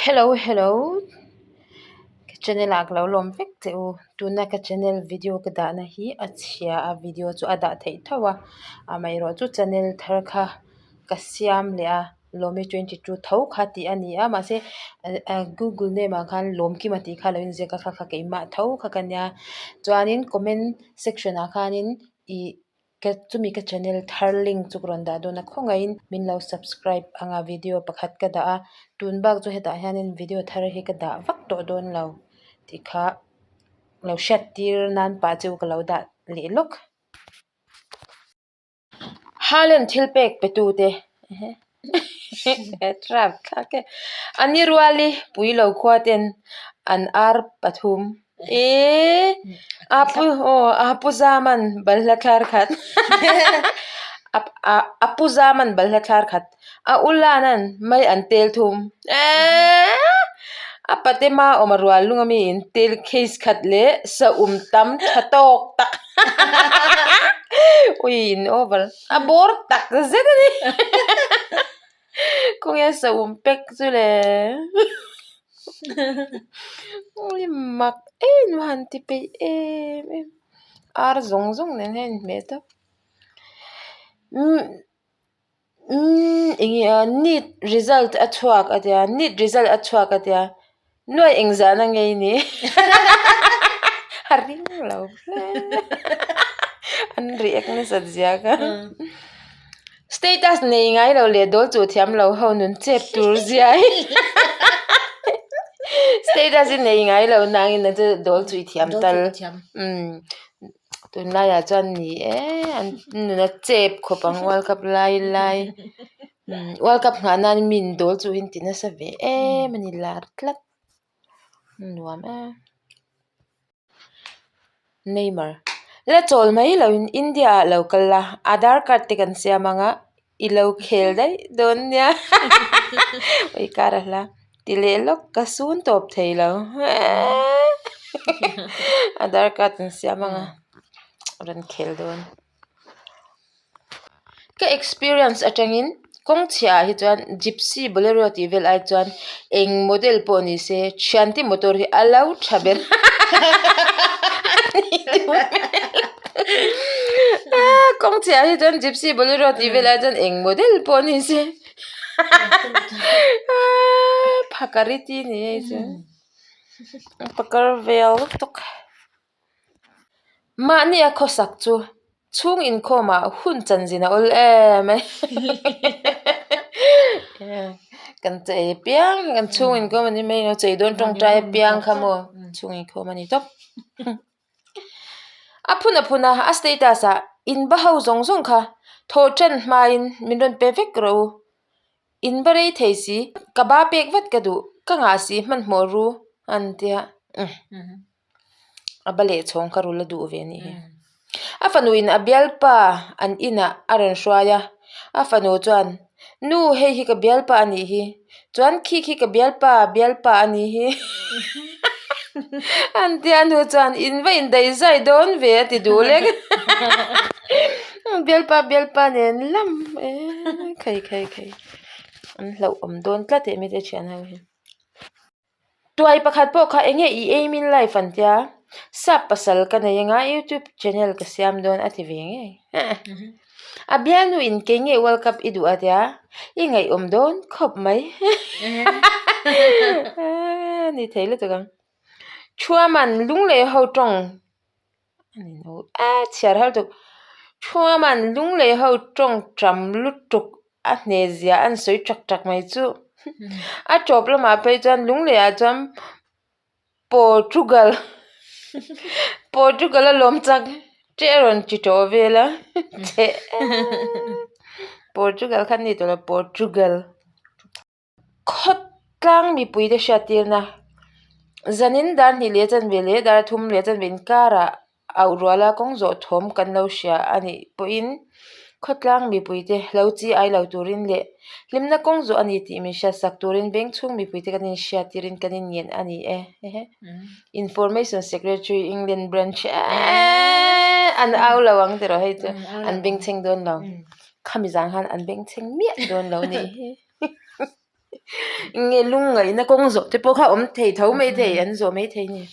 Hello hello ka channel ah ka lo lawm vek che u tuna ka channel video ka dahna hi a chhia a video chu a dah theih tho a amaherawhchu chu channel thar kha ka siam leh a lawmi 22 tho kha tih a ni a mahse google name ah khan lawmkima tih kha a lo inziak a kha kha keimah tho kha ka nia chuanin comment section ah khanin ih. Ka chumi ka channel thar link chu ka rawn dah dawn a khawngaihin min lo subscribe ang a video pakhat ka dah a tun bak chu hetah hianin video thar hi ka dah vak tawh dawn lo tih kha lo hriat tir nan pah chu ka lo dah leh lawk. Haaland thil pek pe tu te a ni ruali puilo khua ten an ar pathum. Eee a pu aw a pu Zaman balhla thlar khat a pu Zaman balhla thlar khat a u Lana'n mai an tel thum eee a pate hma awm a rual lung ami in tel case khat leh saum tam tha tawk tak ui in over a bawr tak zet a ni khawnge saum pack chu le. Ui mak em a han ti peih em em ar zawng zawng nen hian a inhmeh tawp umm umm eng nge a neet result a chhuak a tia neet result a chhuak a tia nuai engzahna nge i nih a ring lo hle an react nasat zia kha. Status nei ngai lo leh dawl chuh thiam lo ho nun chep tur zia hi status hi nei ngai lo nangin a chu dawl chuh i thiam tal umm tunlaiah chuan ni e an nun a chep khawp ang world cup lai lai umm world cup nghah nan mi in dawl chuh hi an ti nasa ve em a ni lar tlat nuam em. Neymar, La chawl mai loin India ah lo kal la, Aadhaar card te kan siam anga i lo khel daih dawn nia ui kar a hla ti leh lawk ka sun tawp thei lo Aadhaar card an siam anga rawn khel dawn. Ka experience atangin kawng chhiah ah hi chuan gypsy bolero tih vel ai chuan eng model pawh ni se thiante motor hi a lo tha ber kawng chhiah ah hi chuan gypsy bolero tih vel ai chuan eng model pawh ni se phakariti ni hei chu phakar vel lutuk. Mahni a khawsak chu chhung inkhawmah hun chanzin a awl em a kan chei apiang kan chhung inkhawm a ni mai a chei dawn tawngtai apiang kha maw chhung inkhawm a ni tawp a phun a phun a a status ah in ba ho zawng zawng kha thawh tan hmain min rawn pe vek rawh u In va rei thei si, ka ba pek vat ka duh, ka ngah si hmanhmawh ru an tia a ba leh chhawng kha rul a duh ve a nih hi. A fanu in a bialpa an inah a rawn hruai a, a fanu chuan nu hei hi ka bialpa a nih hi, chuan khi khi ka bialpa bialpa a nih hi an tia a nu chuan in va indaih zai dawn ve a ti duh lek. Bialpa bialpa nen lam eee khai khai khai an hlauh awm dawn tlat eh mite thian ho hi tuai pakhat pawh kha enge i aim in life an tia sap pasal ka nei anga youtube channel ka siam dawn a ti ve ngei a bialnu in kei nge world cup i duh a tia i ngaihawm dawn khawp mai ni thei lutuk ang thuaman lunglei ho tawng. A chhiar har tuk Thuaman lunglei ho tawng tam lutuk a hneh zia an sawi tak tak mai chu a tawp lamah phei chuan lunglei ah chuan Portugal Portugal a lawm chak che a rawn ti tawh vel a chhe Portugal kha ni tawh lo Portugal. Khawtlang mipuite hriattirna zanin dar hnih leh chanve leh dar thum leh chanve inkarah auh ruala kawng zawh thawm kan lo hria a nih pawhin khawtlang mipuite lo chi ai lo turin leh hlimna kawng zawh a ni tih min hriatsak turin veng chhung mipuite kan inhriattirin kan inngen a ni e Information Secretary England Branch eeeee an au lo ang tiraw hei chu an bengchheng dawn lo khami zan khan an bengchheng miah dawn lo a nih hi. Nge lungngaihna kawng zawh te pawh kha awm thei tho mai thei an zawh mai thei a ni.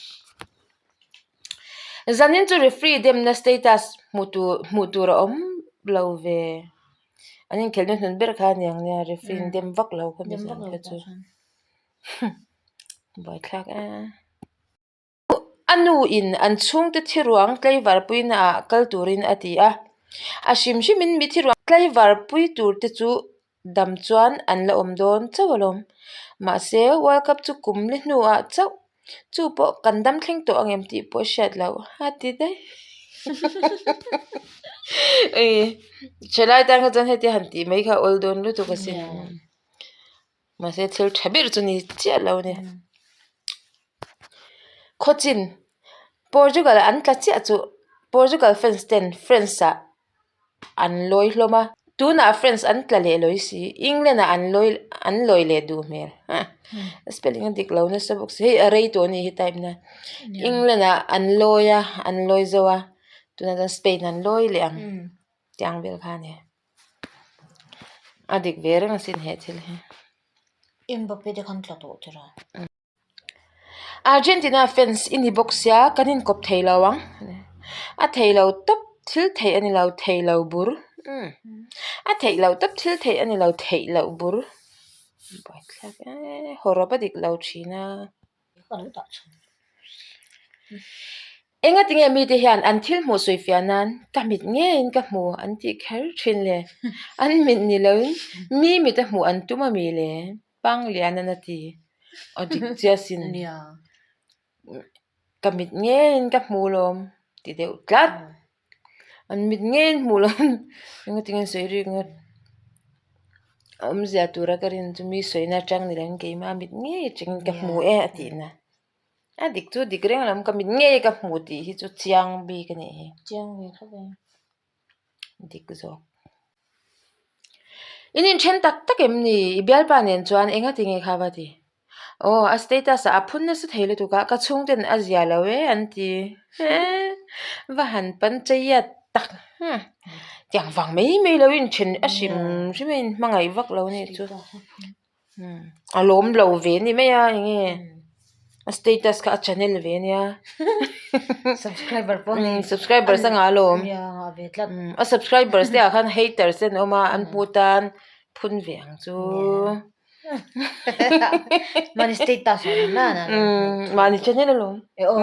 Zanin chu referee demna status hmuh tur hmuh tur a awm lo ve. An inkhelhna hnun ber kha a ni ang nia referee in dem vak lo kha mi zan kha chu. Buaithlak e. A nu in an chhungte thiruang tlaivar puina ah kal turin a ti a. A hrim hrimin mi thiruang tlaivar pui tur te chu dam chuan an la awm dawn chauh alawm. Mahse, World Cup chu kum li hnuah chauh chu pawh kan dam thleng tawh angem tih pawh hriat loh a ti daih. Thalai tan kha chuan hetia han tih mai kha a awl dawn lutuk asin. Mahse, thil tha ber chu ni chiah lo a ni. Khawchin, Portugal an tla chiah chu Portugal fans ten France ah an lawi hlawm a, tunah France an tla leh lawi si, England ah an lawi an lawi leh duh hmel ha spelling a dik lo nasa bawk si hei a rei tawh a nih hi type na England ah an lawi a an lawi zo a tunah chuan Spain an lawi leh ang tiang vel kha a ni a dik ve reng asin he thil hi. Mbappe te khan tla tawh tir a. Argentina fans i ni bawk sia kan inkawp thei lo ang. A thei lo tawp thil theih a ni lo thei lo bur. A theih loh tawp thil theih a ni lo theih loh bur. Buaithlak e hawrawp a dik lo thin a. Engatinge mite hian an thil hmuh sawifiah nan ka mit ngeiin ka hmu an tih kher thin le? An mit ni loin mi mita hmuh an tum a mi le? Panglianan a ti. A dik chiah sin. Ka mit ngeiin ka hmu lawm ti deuh tlat. An mit ngeiin hmuh lo engatinge sawi rik ngawt. A awmzia tura ka rin chu mi sawina atang ni loin keimah mit ngei atangin ka hmu e a tihna. A dik chu dik reng lam ka mit ngei ka hmu tih hi chu chiang bik a nih hi. Chiang ve khawp e. Dik zawk. In inthen tak tak em ni? I bialpa nen chuan engatinge kha va ti? Aw, a status ah a phun nasa thei lutuk a, ka chhungten a zia lo e an ti. Va han pan cheiat tak. Tiang vang mai mai lo inthen a hrim hrim a inhmangaih vak lo nih chu. A lawm lo ve a ni mai a enge a status kha a channel ve a nia subscriber pawh a nei subscribers a ngah alawm nia a ngah ve tlat a subscribers te ah khan haters te an awm a an hmuh tan phun ve ang chu mahni status ah na na mahni channel alawm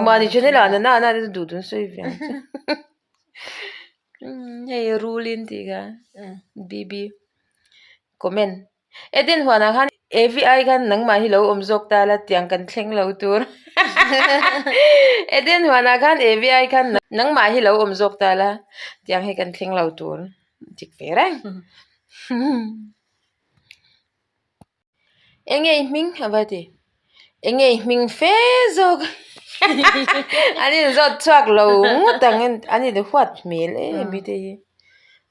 mahni channel ah na na te chu duh duh an sawi ve ang chu hei rulin tih kha BB comment. Eden huanah khan Evi ai khan nangmah hi lo awm zawk ta la tiang kan thleng lo tur. Eden huanah khan Evi ai khan nangmah hi lo awm zawk ta la tiang hi kan thleng lo tur. Dik ve reng. Enge i hming a va ti. Enge i hming fe zawk. An inzawt chhuak lo ngawt ang an inhuat hmel em hi te hi.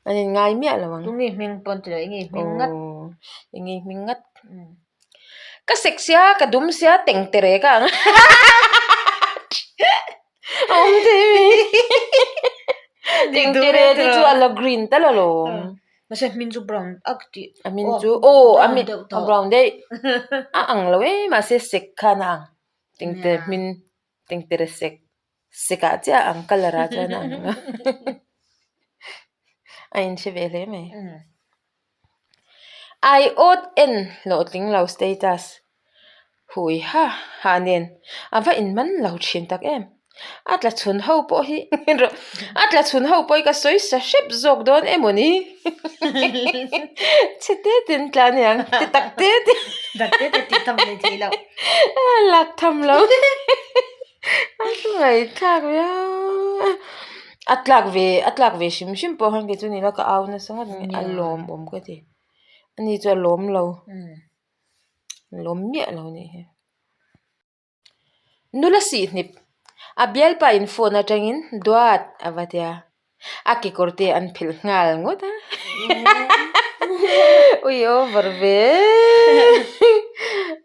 An in ngai miah lo ang. Tunge hming pawh an ti lo, enge hming ngat. Aww, enge hming ngat. Ka sek sia, ka dum sia, teng tere ka ang. A awm thei mi. Teng tere te chu a la green tal alawm. Mahse hming chu brown a ti. A hming chu, aw, a hming a brown daih. A ang lo e, mahse sek khan a ang. Teng tere hming, teng tere sek. Sekah chiah ang colour ah chuan a ang lo a inhre ve hle mai. I awt en hlawhtling lo status hui ha ha nen a va inman lo thin tak em. A tla chhun ho pawh hi a tla chhun ho pawh hi ka sawi sa hrep zawk dawn emaw ni chhe te te an tla aniang ti tak te te lak tham lo. A ngaihthlak viau a, a tlak ve a tlak ve hrim hrim pawh khan kei chu ni la ka au nasa ngawt mai a lawmawm ka ti ani chu a lawm lo a lawm miah lo anih hi nula sihhnip a bialpa in phone atangin duat a va tia. A kekawr te an phelh nghal ngawt a ui over ve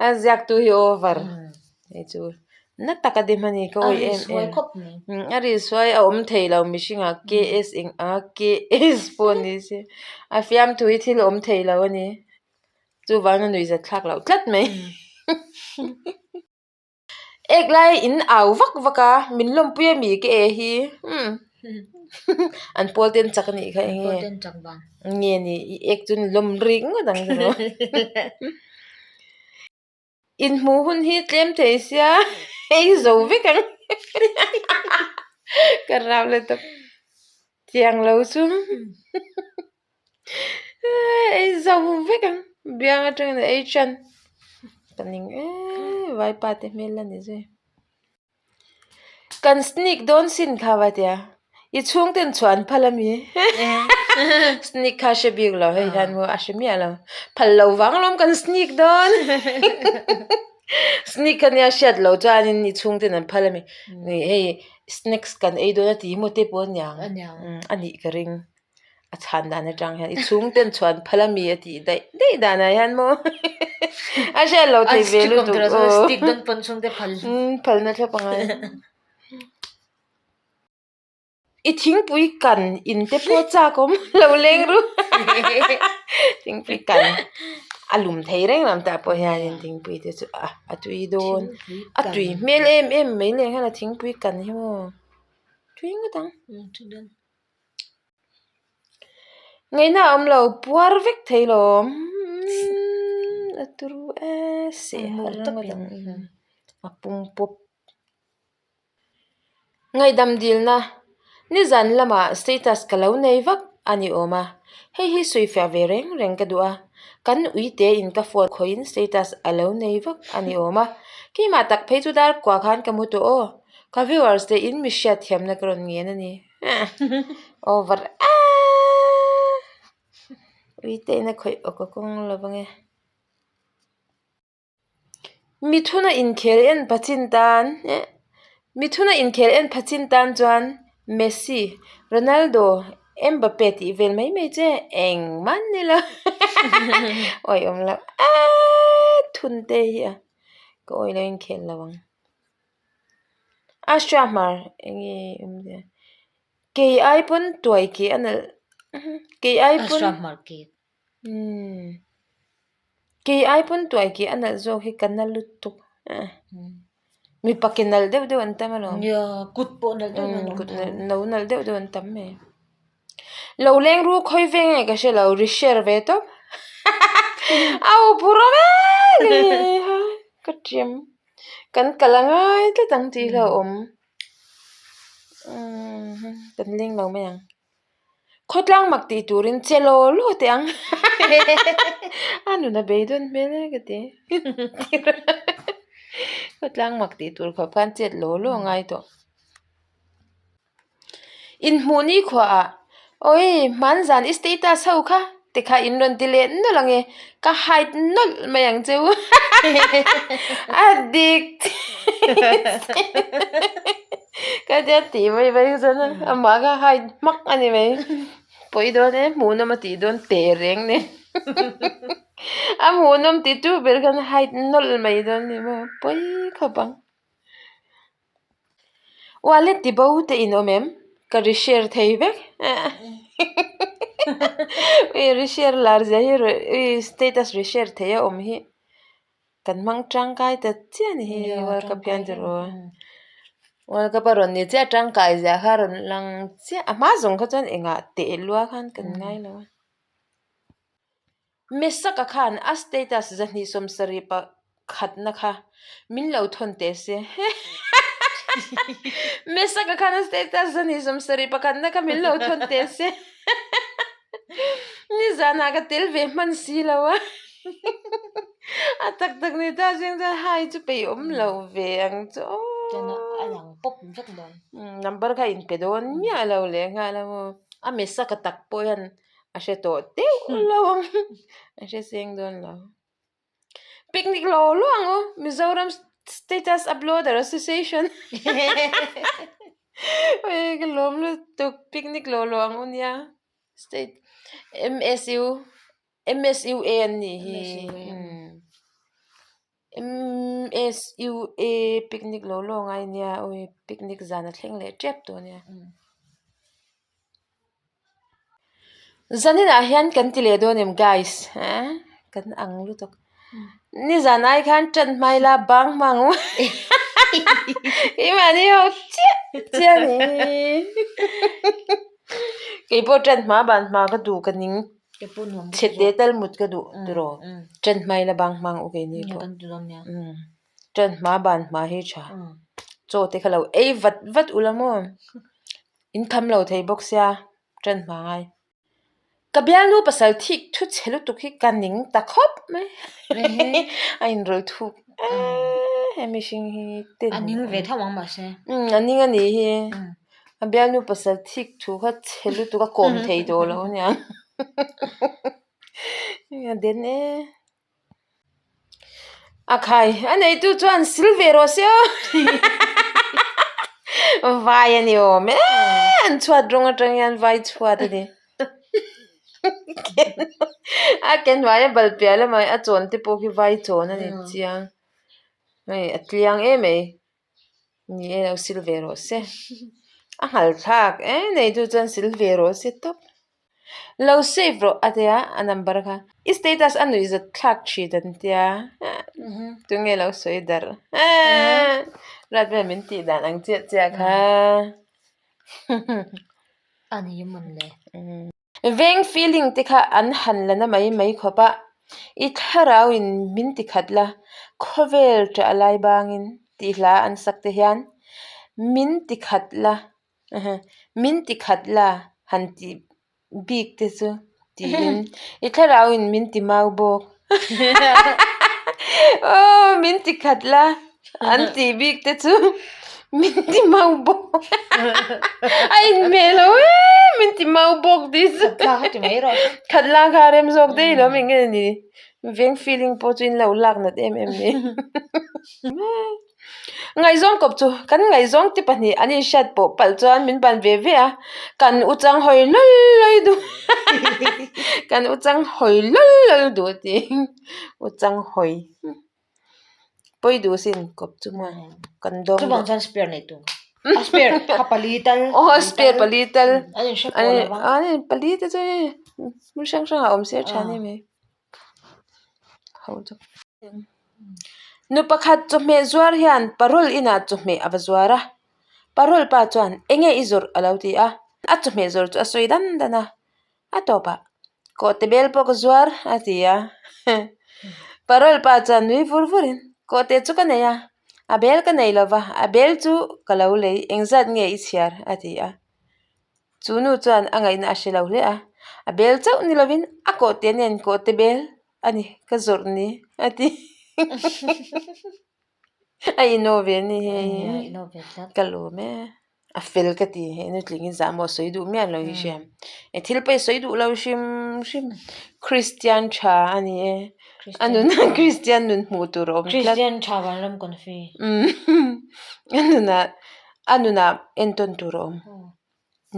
a ziak tu hi over hei chu na tak a dim a ni ka awih em em a ri suai a awm thei lo mihring ah KS eng anga KS pawh ni se a fiamthu hi thil awm thei lo a ni. Chuvangin a nuihzat thlak loh tlat mai. Ek lai in au vak vak a, min lawmpui a mi ka e hi umm an pawl ten chak a nih kha eng nge nge ni i ek chu ni lawm rik ngawt ang chu maw. Inhmuh hun hi tlem thei sia ei zo vek ang ka rau leh tawp tiang lo chu ei zo vek ang biang atangin a ei tan ka ning em vaipa te hmel la ni zui. Kan sneak dawn sin kha va tia i chhungten chhuah an phal ami sneak kha a hre bik lo hei hian maw a hre miah lo phal lo vang lawm kan sneak dawn sneak kha nia hriat loh chuanin i chhungten an phal ami hei snacks kan ei dawn a ti maw te pawh aniang a nih ka ring. A chhan dan atang hian i chhungten chhuan phal ami a tih daih daih danah hian maw a hriat loh thei ve lutuk aw phalna thlap angai i thingpui kan in te pawh chak awm lo leng ru thingpui kan a lum thei reng lam tah pawh hianin thingpui te chu a tui dawn a tui hmel em em mai leh hian a thingpui kan hi maw tui ngawt ang. Ngaihna a awm lo, puar vek thei lawm. A turu e seh har ngawt ang a pum pawp. Ngaihdam dilna nizan lamah status ka lo nei vak a ni awm a, hei hi sawifiah ve reng reng ka duh a, kan uite in ka phone khawihin status a lo nei vak a ni awm a, keimah tak phei chu dar kua khan ka mu tawh aw, ka viewers te in mi hriatthiamna ka rawn ngen a ni. Over aaa uite in a khawih awk a kawng lo ang e. Mithuna inkhel en pachin tan eh mithuna inkhel en pachin tan chuan Messi, Ronaldo, Mbappe tih vel mai mai che engmah an ni lo awi awm lo aaa thun te hi a ka awi lo inkhel lo ang. Astra hmar enge awmzia kei ai pawn tuai ke a nalh kei ai pawn Astra hmar ke umm kei ai pawn tuai ke a nalh zawk hi ka na lutuk mipa ke nalh deuh deuh an tam alawm nia kut pawh nalh deuh deuh an awm kut no nalh deuh deuh an tam mai lo leng ru khawi veng nge ka hre lo ri share ve tawp a upur awm em ka ṭiam. Kan kal a ngai tlat ang tih hlauh awm umm kan leng lo mai ang khawtlang mak tih turin che law law teh ang a nun a beidawn hmel e ka ti khawtlang mak tih tur khawp khan chet law law a ngai tawh. Inhmuh ni khuaah, Awii, hmanzan i status ho kha te kha in rawn ti leh nawlh ang e, ka hide nawlh mai ang che u. A dik ka tia tih mai mai chuan amah kha hide hmak a ni mai. Pawi dawn e, hmuhnawm a tih dawn teh reng nen. A hmuhnawm ti tu ber khan hide nawlh mai dawn a ni maw, pawi khawp ang. Wallet ti bo te in awm em? Ka ri share thei vek ui ri share lar zia hi ui status ri share thei a awm hi kan hmang tangkai ta chiah a ni hi World Cup hian tiraw World Cup a rawn ni chiah tangkai zia kha a rawn lang chiah a hma zawng kha chuan engah teh lua khan kan ngai lo a. Mesaka khan a status 270 pakhatna kha min lo thawn teh se. Mesaka khan a status 270 pakhatna kha min lo thawn teh se. Nizanah ka tel ve hman si lo a. A tak tak ni ta zing chuan hai chu peih awm lo ve ang chu aw. A lang pawp vek dawn. Number kha inpe dawn miah lo lehnghal a maw. A Mesaka tak pawh hian A hre tawh deuh lo ang a hre seng dawn lo. Picnic lo lo ang u Mizoram Status Uploader Association Ui ka lawm lutuk picnic lo lo ang u nia state MSU MSUA an nih hi MSUA picnic lo lo ngai nia ui picnic zan a thleng leh tep tawh nia. Zaninah hian kan ti leh dawn em guys eh? Kan ang lutuk. Nizan ai khan ṭan hmai la bang hmang u. Keimahni ho chiah chiah a ni. Keipawh ṭan hma ban hma ka duh ka ning. Chhete tal mut ka duh tiraw. Ṭan hmai la bang hmang u keini pawh. Ṭan hma ban hma hi ṭha. Chaw te kha lo ei vat vat ula maw. In tham lo thei bawk sia ṭan hma ngai. Ka bialnu pasal thik thu chhe lutuk hi ka ning ta khawp mai. A inrawlh thuk ee he mihring hi ten. A ning ve tho ang mahse. Umm a ning a nih hi. A bialnu pasal thik thu kha chhe lutuk a kawm thei tawh lo aniang. A den e. A khai a neitu chuan sil ve rawh se aw vai a ni awm e an chhuat rawng atang hian vai chhuat a ni a ke hnuai a bal piah lamah a chawn te pawh khi vai chawn a ni chiang hei a tliang em mai ni e lo sil ve rawh se a nghal thlak e neitu chuan sil ve rawh se tawp. Lo save rawh a tia a number kha. I status a nuih zat thlak thin an tia. Tunge lo sawi darh. Rat vel min tih dan ang chiah chiah kha. A ni mawn le. Veng feeling te kha an han la na mai mai khawp a. I thlarau in min ti khat la, khawvel ṭah lai bangin tih hla an sak te hian min ti khat la. Min ti khat la han ti bik te chu tiin i thlarau in min ti mau bawk aw min ti khat la an ti bik te chu min ti mau bawk a inhmeh lo e min ti mau bawk tih chu khat la kha rem zawk daih lo eng nge ni veng feeling pawh chu in lo lak nat em em ni. Ngaihzawng kawp chu kan ngaihzawng te pahnih an inhriat pawh palh chuan min ban ve ve a, kan u chang hawi lawl lawl duh kan u chang hawi lawl lawl duh tih u chang hawi pawi duh sin kawp chu maw kan dawng Chuvang chuan spare nei tur a spare kha pali tal aw spare pali tal an inhre pawh lo va an in pali te chu hei hmun hrang hrang ah awm se a tha hle mai ho chu. Nu pakhat chawhmeh zuar hian parol inah chawhmeh a va zuar a, parol pa chuan enge i zawrh a lo ti a, a chawhmeh zawrh chu a sawi dan dan a, a tawpah kawhte bel pawh ka zuar a ti a, parol pa chuan nui vur vurin kawhte chu ka nei a, a bel ka nei lova a bel chu ka lo lei engzat nge i chhiar a ti a. Chu nu chuan a ngaihna a hre lo hle a, a bel chauh ni lovin a kawhte nen kawhte bel a ni ka zawrh ni a ti a inawh ve a ni hei ka lawm e a fel ka ti hei nutling in zah maw sawi duh miah lo hi hriam e thil pawh i sawi duh lo hrim hrim Kristian tha a ni e a nunah Kristian nun hmuh tur a awm tlat Kristian tha vanram confi a nunah a nunah entawn tur a awm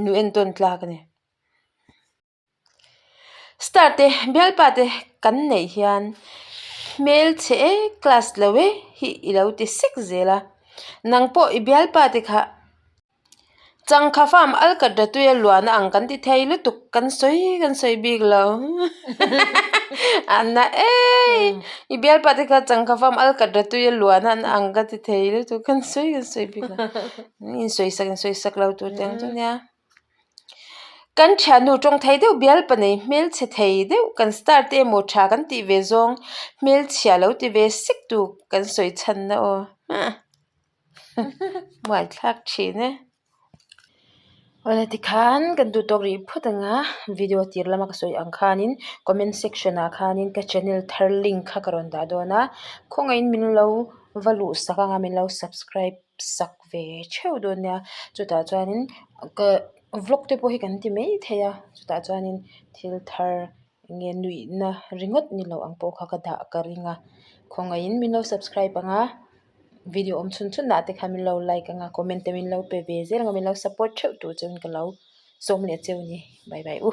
nu entawn tlak a ni. Star te bialpa te kan neih hian hmelchhe e class lo e hi i lo ti sek zel a nang pawh i bialpa te kha changkha farm alkatra tuia luahna ang kan ti thei lutuk kan sawi kan sawi bik lo a na e i bialpa te kha changkha farm alkatra tuia luahna an ang ka ti thei lutuk kan sawi kan sawi bik lo insawisak insawisak lo tur te ang chu nia. Kan thiannu tawng thei deuh bial pa nei hmelchhe thei deuh kan star te emaw tha kan tih ve zawng hmelchhia lo ti ve sek tu kan sawi chhan na aw muaithlak thin e. Awle tikhan kan duh tawk rih phawt ang a video tir lama ka sawi ang khanin comment section ah khanin ka channel thar link kha ka rawn dah dawn a khawngaihin min lo va luh sak ang a min lo subscribe sak ve theuh dawn nia chutah chuanin ka vlog te pawh hi kan ti mai thei a chutah chuanin thil thar eng nge nuihna ringawt ni lo ang pawh kha ka dah ka ring a khawngaihin min lo subscribe ang a video awm chhun chhun ah te khan min lo like ang a comment te min lo pe ve zel ang a min lo support theuh tur chuan ka lo sawm leh cheu a ni bye bye u.